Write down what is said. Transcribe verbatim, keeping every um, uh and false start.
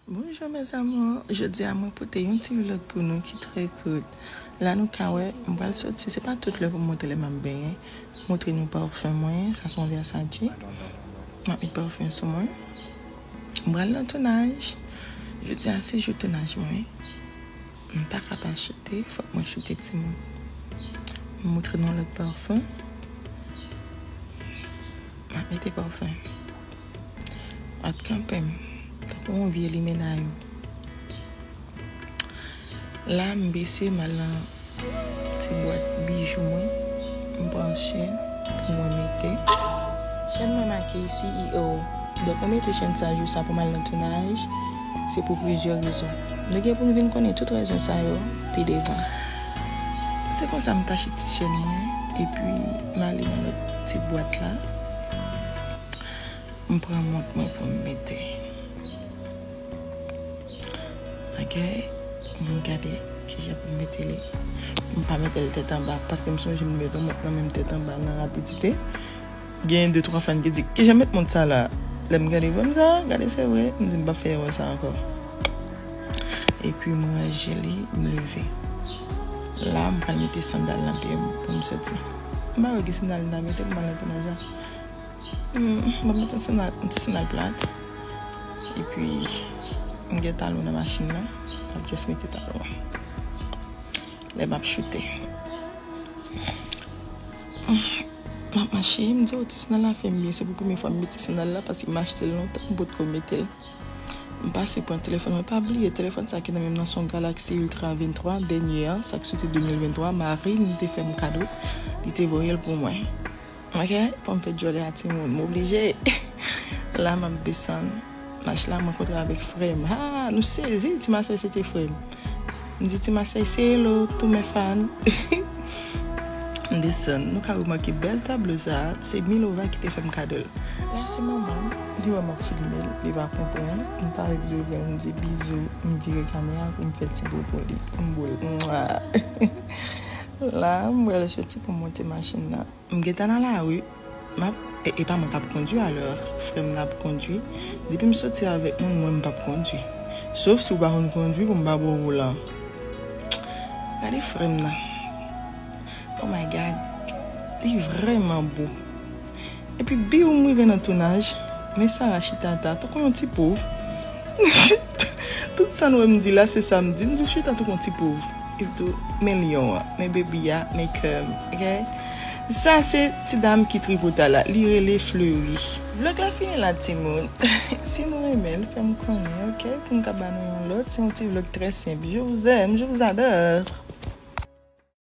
Bonjou mes amours, jodi a mwen pote yon ti vlog pou nou ki trè kout. La nou ka wè, m pral soti, se pa tout lè pou m montre lè m ap benyen. Montre nou parfum mwen, sa se yon Versace. M ap met parfum sou mwen. M pral nan tounaj. Jodi a se jou tounaj mwen. M pa ka pa choute, fòk mwen choute timoun. M montre nou lòt parfum. M ap mete parfum. At kanpe m, tankou yon vye limena yo. La, m bese, m al nan ti bwat bijou mwen. M pran chèn pou mwen mete. Chèn mwen make C E O. Donk, mwen mete chèn sa jou sa pou m al nan tounaj. Se pou plizyè rezon. Nou gen pou n vin konnen tout rezon sa yo pi devan. Se konsa m tache ti chèn mwen, epi m ale nan lòt ti bwat la. M pran mont mwen pou m mete. Ok, m gade kijan pou m mete li. M pa mete l tèt anba, paske m sonje m mete yon mont nan menm tèt anba nan rapidite. Gen de twa fan ki di, "Kijan met mont sa la?" Lè m gade vre, m di, "Ah, gade, se vre." M di, "M p ap fè erè sa ankò." Epi m ranje li, m leve. La, m pral mete sandal nan pye m pou m soti. M pa wè ki sandal m ta mete pou m al nan tounaj la. Hmm, m ap mete yon sandal, yon ti sandal plat. Epi, m gen talon nan machin nan. M ap just mete talon an. Lè m ap choute. M ap mache, m di, "Oh, ti sandal la fè m byen." Se pou premye fwa m mete sandal la, paske m achte l lontan, m potko mete l. M pase pran telefòn mwen, pa bliye, telefòn sa ki nan men m nan se yon Galaxy Ultra venntwa, dènye an, sa ki soti de mil venntwa, mari m te fè m kado, li te voye l pou mwen. Ok, fò m fè djòlè a timoun, m oblije. La, m ap desann mach la, mwen kontre avèk frè m. Ha, nou sezi, Ti Masèy se te frè m. M di, "Ti Masèy, se hello, tou men fan." M desann, nou ka remake bèl tablo sa, se Milova ki te fè m kado l. La, se manman m, li wè m ap filme l, li pa konprann, m pa rive devan l, m di, "Bizou," m vire kamera pou m fè ti bo pou li, m bo l. Mwa. La, m pral soti pou m monte machin nan. M gentan nan lari, m ap, e, e pa mwen k ap kondui alò, frè m nan ap kondui. Depi m soti avèk moun, mwen m p ap kondui. Sof si w pa konn kondui pou m pa ba w volan. Gade frè m nan. Oh my God, li vrèman bo. Epi biw m rive nan tounaj, men Sarah chita ata tankou yon ti pòv. Tout sa n wè m di la, se sa m di. M di w chita tankou yon ti pòv. Epi tou, men lyon an, men bebi a, men kè m, ok? Sa se ti dam ki tripota la, li rele Fleury. Vlog la fini la, timoun. Si nou renmen l, fè m konnen, ok? Pou m ka ba nou yon lòt, se yon ti vlog trè senp. Je vous aime, je vous adore.